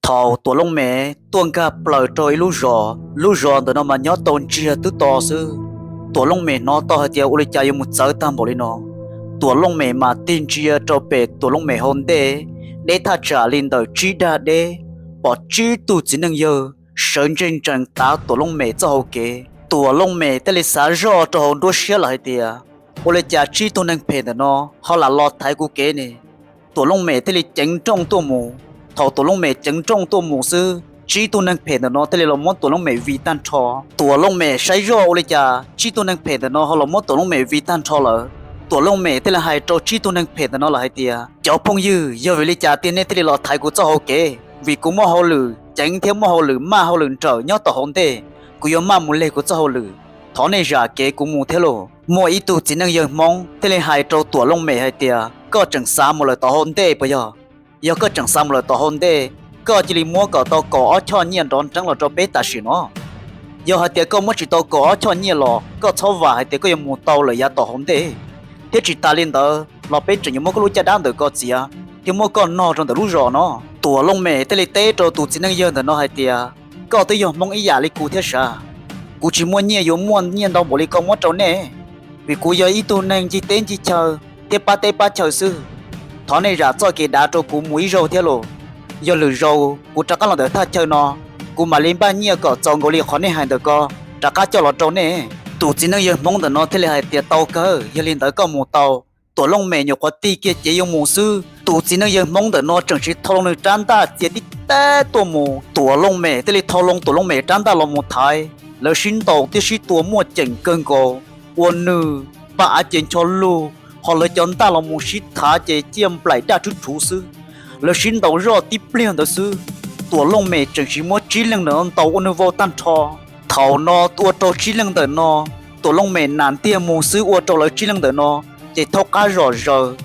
Thaum Tuam Looj Mem tuaj nkag plaws rau ib lub zos, lub zos ntawm no mas nyob tau ntsiag twb to xwb. Tuam Looj Mem hnov tau hais tias ua li cas yuav mus txawv tag npaum li no. Tuam Looj Mem mas tig ntsia rau pem Tuam Looj Mem hauv ntej, deb thaj tsam li ntawm tsib dag deb, pom tsib tug txiv neej yawg sawv ntseg ntsees tav Tuam Looj Mem txoj hau kev. Tuam Looj Mem thiaj li xav zoj rau hauv nruab siab lawm hais tias, ua li cas tsib tug neeg phem ntawm no ho lam los thaiv kuv kev ne? Tuam Looj Mem thiaj li ceev nrooj tuaj mus. Thaum Tuam Looj Mem ceev nrooj tuaj mus xwb, tsib tug neeg phem ntawm no thiaj li los muab Tuam Looj Mem vij tag nrho. Tuam Looj Mem saib zoj ua li cas tsib tug neeg phem ntawm no ho los muab Tuam Looj Mem vij tag nrho lawm. Tuam Looj Mem thiaj li hais rau tsib tug neeg phem ntawm no lawm hais tias, cov phooj ywg, yog vim li cas tiag nej thiaj li los thaiv kuv txoj hau kev? Vim kuv muaj hauj lwm ceev thiab muaj hauj lwm maj hauj lwm nrawm nyob tom hauv ntej, kuv yuav maj mus leg kuv txoj hauj lwm. Thov nej zam kev kuv mus thiab lauj. Muaj ib tug txiv neej yawg Hmoob thiaj li hais rau Tuam Looj Mem hais tias, koj tseem xav mus lawm tom hauv ntej puas yog? Yog koj tseem xav mus lawm tom hauv ntej, koj cia li muab kom tau kaum ob choj nyiaj nrov nreeb los rau peb tam sim no. Yog hais tias koj muab tsis tau kaum ob choj nyiaj los, koj txhob vam hais tias koj yuav mus tau lawm yav tom hauv ntej. Thiab tsis tas li ntawd los peb tseem yuav muab koj lub caj dab ntawm ko txiav thiab muab koj nog rau ntawm lub zos no. Tuam Looj Mem thiaj li teb rau tus txiv neej yawg ntawm no hais tias, koj twb yog Hmoob ib yam li kuv thiab sav. Kuv tsis muaj nyiaj yuav muaj nyiaj ntau npaum li koj muab rau nej, vim kuv yog ib tug neeg ncig teb ncig chaw thiab pab teb pab chaw xwb. Thov nej zam txoj kev dav rau kuv mus ib zaug thiab lauj. Yog lwm zaus kuv rov qab los ntawm thaj chaw no, kuv mam li npaj nyiaj kom txaus nkaus li qhov nej hais ntawm ko rov qab coj los rau nej. Tus txiv neej yawg Hmoob ntawm no thiaj li hais tias, tau kawg, yog li ntawd koj mus tau. Tuam Looj Mem nyuam qhuav tig kiag cev yuav mus xwb, tus txiv neej yawg Hmoob ntawm no tseem siv thau loo nws rab ntaj txiav tib teb tuaj mus. Tuam Looj Mem thiaj li thau loo Tuam Looj Mem rab ntaj los mus thaiv. Lawv sib ntaus thiab sib tua muaj ceem kawg nkaus, ua nws paj av ces ncho lug, ho lawv cov ntaj los mus sib thav ces ciaj nplaim daj rhuv rhuv xwb. Lawv sib ntaus zoj tib pliag ntawd xwb, Tuam Looj Mem tseem siv muab tsib leeg ntawm no ntaus ua nws vau tag nrho. Thaum no ua rau tsib leeg ntawm no, Tuam Looj Mem nas ntiag mus xwb ua rau lawv tsib leeg ntawm no ces thaub qab zom zaws.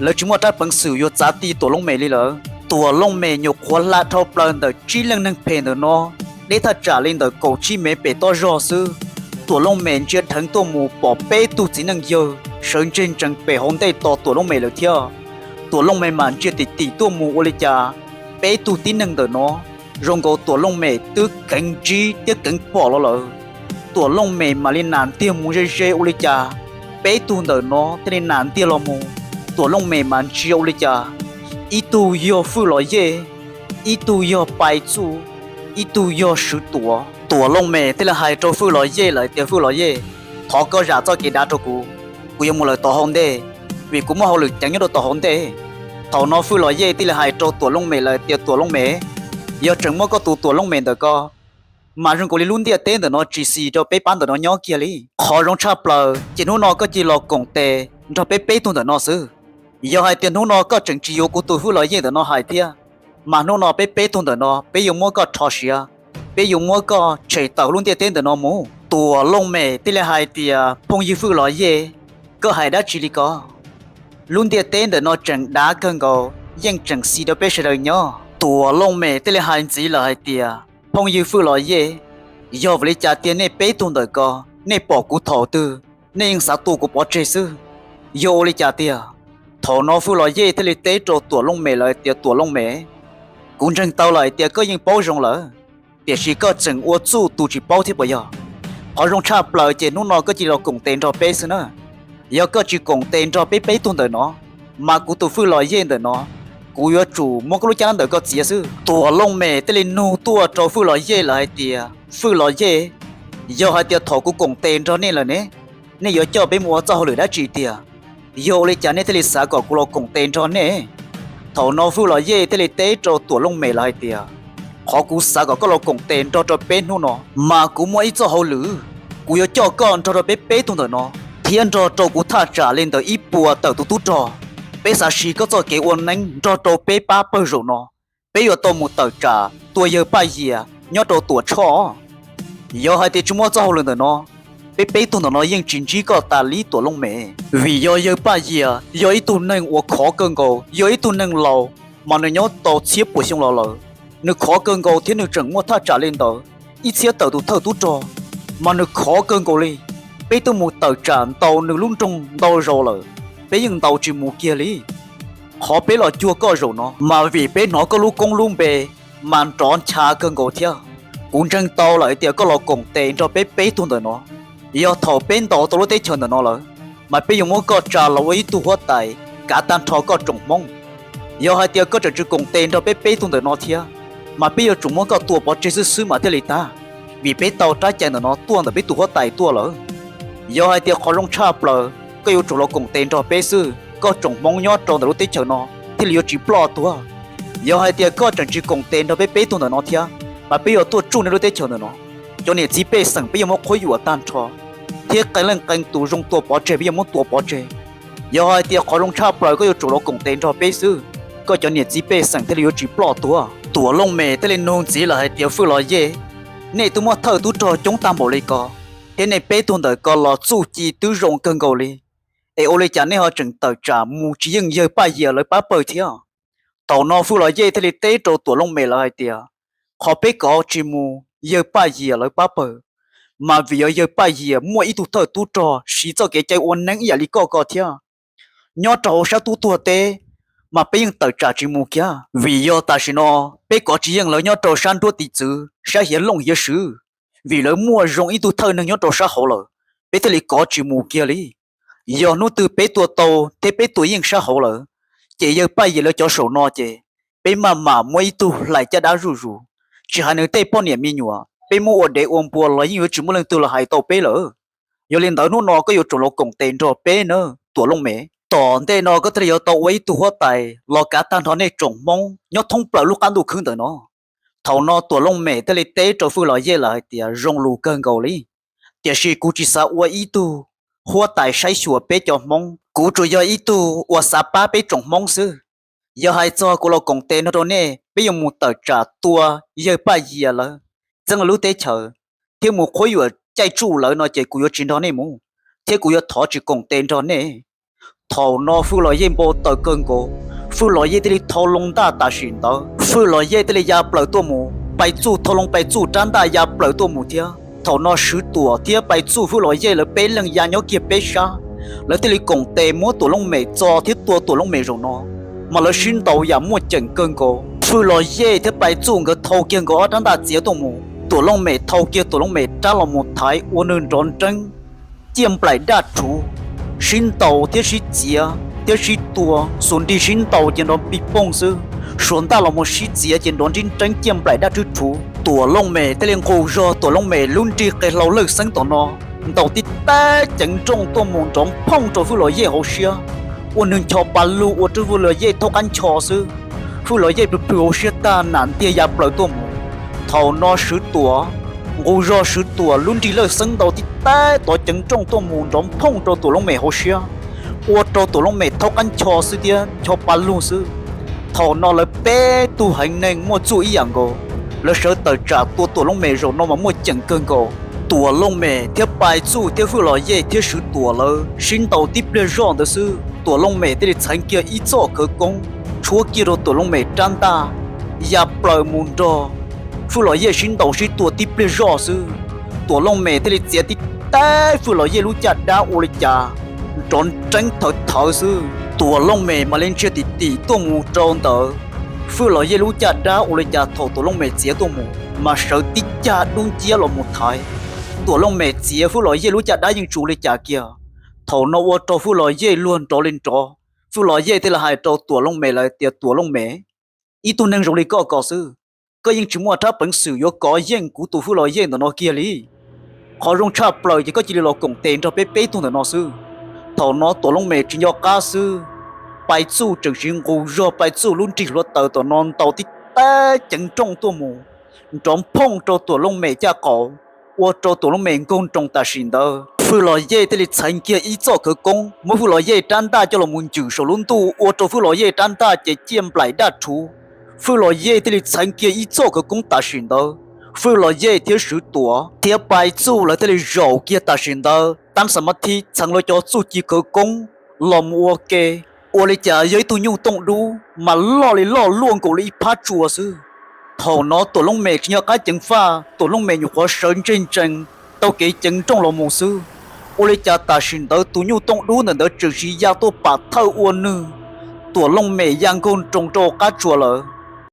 Lawv tsis muaj rab peev xwm yuav txav ti Tuam Looj Mem li lawm. Tuam Looj Mem nyuam qhuav hla dhau plaws ntawm tsib leeg neeg phem ntawm no, deb thaj tsam li ntawm kaum tsib mev pem toj zog xwb. Tuam Looj Mem ntsia dheev tuaj mus pom peb tug txiv neej yawg sawv ntseg ntsees pem hauv ntej tos Tuam Looj Mem lawm thiab. Tuam Looj Mem mam ntsia tim tim tuaj mus ua li cas peb tug tib neeg ntawm no zoo nkaus Tuam Looj Mem twb keev ntsib thiab keev pom los lawm. Tuam Looj Mem mam li nas ntiag mus ze ze ua li cas peb tug ntawm no thiaj li nas ntiag los mus. Tuam Looj Mem mas ntsia ua li cas ib tug yog Fwj Los Yej, ib tug yog Pais Txuj, ib tug yog Swv Tuam. Tuam Looj Mem thiaj li hais rau Fwj Los Yej lawm tias, Fwj Los Yej, thov koj zam txoj kev dav rau kuv, kuv yuav mus lawm tom hauv ntej, vim kuv muaj hauj lwm ceev nyob rau tom hauv ntej. Thaum no Fwj Los Yej thiaj li hais rau Tuam Looj Mem lawm tias, Tuam Looj Mem, yog tseem muab koj tus Tuam Looj Mem ntawm ko mas zoo nkaus li lub ntiaj teb ntawm no tsis xis rau peb pab ntawm no nyob kiag li. Qhov zoo tshaj plaws ces hnub no koj cia li los koom tes nrog peb peb tug ntawm no xwb. Yog hais tias hnub no koj tseem tsis yuav kuv tus Fwj Los Yej ntawm no hais thiab, mas hnub no peb peb tug ntawm no peb yuav muab koj rho siav, peb yuav muab koj tshem tawm lub ntiaj teb ntawm no mus. Tuam Looj Mem thiaj li hais tias, Phooj ywg Fwj Los Yej, koj hais dab tsi li ko? Lub ntiaj teb ntawm no tseem dav kawg nkaus, yeej tseem xis rau peb sawv daws nyob. Tuam Looj Mem thiaj li hais ntxiv lawm hais tias, Phooj ywg Fwj Los Yej, yog vim li cas tiag nej peb tug ntawm ko, nej pom kuv thaum twg nej yeej xav tua kuv pov tseg xwb? Yog ua li cas tiag? Thaum no Fwj Los Yej thiaj li teb rau Tuam Looj Mem lawm tias, Tuam Looj Mem, kuv ntseeg tau lawm hais tias koj yeej paub zoo lawm, tiam sis koj tseem ua txuj tus tsis paub thiab puas yog? Qhov zoo tshaj plaws ces hnub no koj cia li los koom tes nrog peb xwb na. Yog koj tsis koom tes nrog peb peb tug ntawm no, mas kuv tus Fwj Los Yej ntawm no, kuv yuav tsum muab koj lub caj dab ntawm ko txiav xwb. Tuam Looj Mem thiaj li nug tuaj rau Fwj Los Yej lawm hais tias, Fwj Los Yej, yog hais tias thaum kuv koom tes nrog nej lawm ne, nej yuav coj peb mus ua txoj hauj lwm dab tsi tiag? Yog ua li cas nej thiaj li xav kom kuv los koom tes nrog nej? Thaum no Fwj Los Yej thiaj li teb rau Tuam Looj Mem lawm hais tias, qhov kuv xav kom koj los koom tes nrog rau peb hnub no, mas kuv muaj ib txoj hauj lwm, kuv yuav coj koj nrog rau peb peb tug ntawm no, thiab nrog rau kuv thaj tsam li ntawm ib puas tawm tus tub rog. Peb xav siv koj txoj kev ua neeb nrog rau peb pab pawg zaum no. Peb yuav tau mus tawm tsam tua yawg Paj Yias nyob rau Tuam Tshoj. Yog hais tias tsis muaj txoj hauj lwm ntawm no, peb peb tug ntawm no yeej tsis ntsib koj tas li Tuam Looj Mem. Vim yog yawg Paj Yias yog ib tug neeg uas khov kawg nkaus, yog ib tug neeg laus, mas nws nyob tau txhiab puas xyoo los lawm. Nws khov kawg nkaus thiab nws tseem muaj thaj tsam li ntawd ib txhiab tawm tus thawj tub rog, mas nws khov kawg nkaus li. Peb twb mus tawm tsam ntaus nws lub nroog ntau zaus lawm, peb yeej ntaus tsis mus kiag li. Qhov peb los cuag koj zaum no mas vim peb hnov koj lub koob lub npe, mas nrov ncha kawg nkaus thiab. Kuv ntseeg tau lawm hais tias koj los koom tes nrog peb peb tug ntawm no, yog thaum peb ntaus tau lub teb chaws ntawm no lawm, mas peb yuav muab koj tsa los ua ib tug huab tais kav tag nrho koj tsoom Hmoob. Yog hais tias koj tseem tsis koom tes nrog peb peb tug ntawm no thiab, mas peb yuav tsum muab koj tua pov tseg xwb xwb mas thiaj li tag, vim peb tau rab cai ntawm no tuaj ntawm peb tus huab tais tuaj lawm. Yog hais tias qhov zoo tshaj plaws koj yuav tsum los koom tes nrog peb xwb, koj tsoom Hmoob nyob rau ntawm lub teb chaws no thiaj li yuav tsis ploj tuag. Yog hais tias koj tseem tsis koom tes nrog peb peb tug ntawm no thiab, mas peb yuav tuaj tsuj nej lub teb chaws ntawm no. Cov niam txiv pej xeem peb yuav muab qhuab yuam tag nrho, thiab qee leej qee tus zoo tua pov tseg peb yuav muab tua pov tseg. Yog hais tias qhov zoo tshaj plaws koj yuav tsum los koom tes nrog peb xwb, koj cov niam txiv pej xeem thiaj li yuav tsis ploj tuag. Tuam Looj Mem thiaj li nug ntxiv lawm hais tias, Fwj Los Yej, nej twb muaj thawj tub rog coob tag npaum li ko, thiab nej peb tug ntawm ko los txuj ci twb zoo kawg nkaus li, es ua li cas nej ho tseem tawm tsam mus tsis yeej yawg Paj Yias lawv pab pawg thiab? Thaum no Fwj Los Yej thiaj li teb rau Tuam Looj Mem lawv hais tias, Qhov peb kov tsis mus yawg Paj Yias lawv pab pawg, mas vim yog yawg Paj Yias muaj ib tug thawj tub rog siv txoj kev cai ua neeb ib yam li koj ko thiab. Nyob rau hauv sab tub tuag teb, mas peb yeej tawm tsam tsis mus kiag, vim yog tam sim no peb kov tsis yeej lawv nyob rau sab nruab tiv txwv sab hiav looj hiav swv, vim lawv muaj zoo ib tug thawj neeg nyob rau sab hauv lawm, peb thiaj li kov tsis mus kiag li. Yog hnub twg peb tua tau thiab peb tua yeej sab hauv lawm, ces yawg Paj Yias lawv cov saum no ces peb maj mam muab ib tug hlais caj dab zuj zus, tsis hais nws tej poj niam me nyuam, peb muab ua dev ua npua los yeej yuav tsis muaj leej twg los hais tau peb lawm. Yog li ntawd hnub no koj yuav tsum los koom tes nrog peb nawb Tuam Looj Mem. Tom ntej no koj thiaj li yuav tau ua ib tug huab tais los kav tag nrho nej tsoom Hmoob nyob thoob plaws lub qab ntuj khwb ntawm no. Thaum no Tuam Looj Mem thiaj li teb rau Fwj Los Yej lawm hais tias, Zoo lus kawg nkaus li, tiam sis kuv tsis xav ua ib tug huab tais saib xyuas peb cov Hmoob, kuv tsuas yog ib tug uas xav pab peb tsoom Hmoob xwb. Yog hais txog kuv los koom tes no rau nej, peb yuav mus tawm tsam tua yawg Paj Yias lawv txeeb lub teb chaws, thiab mus qhuab yuam caij tsuj lawv no ces kuv yuav tsis nrog nej mus, thiab kuv yuav thov tsis koom tes nrog nej. Thaum no Fwj Los Yej npau taws kawg nkaus, Fwj Los Yej thiaj li thau loo ntaj tam sim ntawd, Fwj Los Yej thiaj li ya plaws tuaj mus, Pais Txuj thau loo Pais Txuj rab ntaj ya plaws tuaj mus thiab. Thaum no Swv Tuam thiab Pais Txuj Fwj Los Yej lawv peb leeg ya nyob kiag peb sab, lawv thiaj li koom tes muab Tuam Looj Mem txo thiab tua Tuam Looj Mem zaum no, mas lawv sib ntaus yam muaj ceem kawg nkaus. Fwj Los Yej thiab Pais Txuj nkawd thau kiag nkawd ob rab ntaj txiav tuaj mus, Tuam Looj Mem thau kiag Tuam Looj Mem rab los mus thaiv ua nws nrov nreeb ciaj nplaim daj rhuv, sib ntaus thiab sib txiav thiab sib tua, xus nrig sib ntaus ces nrov pig pooj xwb, suav ntaj los mus sib txiav ces nrov nrib nreeb ciaj nplaim daj rhuv. Tuam Looj Mem thiaj li nqus zog Tuam Looj Mem lub nrig qe hlau lawj xeeb tom no, ntaus tib teb ceev nrooj tuaj mus nrov phooj rau Fwj Los Yej hauv siab, ua nws ncho pa lug ua rau Fwj Los Yej thaub qab ncho xwb. Fwj Los Yej plhws plhws hauv siab tag nam ntiag ya plaws tuaj mus. Thaum no Swv Tuam, nqus zog Swv Tuam lub nrig lawj xeeb ntaus tib teb tod ceev nrooj tuaj mus nrov phooj rau Tuam Looj Mem hauv siab, ua rau Tuam Looj Mem thaub qab ncho xwb thiab ncho pa lug xwb. Thaum no lawv peb tug heev neeg muaj txuj ib yam nkaus, lawv sawv tawm tsam tua Tuam Looj Mem zaum no mas muaj ceem kawg nkaus. Tuam Looj Mem thiab Pais Txuj thiab Fwj Los Yej thiab Swv Tuam lawv sib ntaus tib pliag zoj ntawd xwb, Tuam Looj Mem thiaj li txheev kiag ib txoj khawv koob tshuab kiag rau Tuam Looj Mem rab ntaj, ya plaws mus nrog Fwj Los Yej sib ntaus sib tua tib pliag zoj xwb. Tuam Looj Mem thiaj li txiav tib teb Fwj Los Yej lub caj dab ua li cas nrov nreeb thawv thawv xwb. Tuam Looj Mem mam li ntsia tim tim tuaj mus rau ntawd, Fwj Los Yej lub caj dab ua li cas thaum Tuam Looj Mem txiav tuaj mus mas sawv tib cag dub nciab los mus thaiv. Tuam Looj Mem txiav Fwj Los Yej lub caj dab yeej tsis ua li cas kiag. Thaum no ua rau Fwj Los Yej luag nrov li nrov, Fwj Los Yej thiaj li hais rau Tuam Looj Mem lawm tias, Tuam Looj Mem, ib tug neeg zoo li koj ko xwb, koj yeej tsis muaj rab peev xwm yuav kov yeej kuv tus Fwj Los Yej ntawm no kiag li. Qhov zoo tshaj plaws ces koj cia li los koom tes nrog peb peb tug ntawm no xwb. Thaum no Tuam Looj Mem tsis nco qab xwb, Pais Txuj tseem siv nqus zog Pais Txuj lub nrig hluav taws tom no ntaus tib teb ceev nrooj tuaj mus, nrov phooj rau Tuam Looj Mem caj qaum, ua rau Tuam Looj Mem nkaug nroos tam sim ntawd. Fwj Los Yej thiaj li txheev kiag ib txoj khawv koob muab Fwj Los Yej rab ntaj coj los mus ncwm saum lub ntuj ua rau Fwj Los Yej rab ntaj ces ciaj nplaim daj rhuv. Fwj Los Yej thiaj li txheev kiag ib txoj khawv koob tam sim ntawd. Fwj Los Yej thiab Swv Tuam thiab Pais Txuj lawv thiaj li zaum kiag tam sim ntawd tab xam mab thib txheev lawv cov txuj ci khawv koob los mus ua ke, ua li cas yog ib tug nyuj tooj dub mas loj li loj luaj nkaus li ib phab tsua xwb. Thaum no Tuam Looj Mem tsis nco qab ceev faj, Tuam Looj Mem nyuam qhuav sawv ntseg ntsees taug kev ceev nrooj los mus xwb, ua li cas tam sim ntawd tus nyuj tooj dub ntawm ntawd tseem siv ya tuaj pam thawj ua nws Tuam Looj Mem ya nkaug nroos rau qab tsua lawm.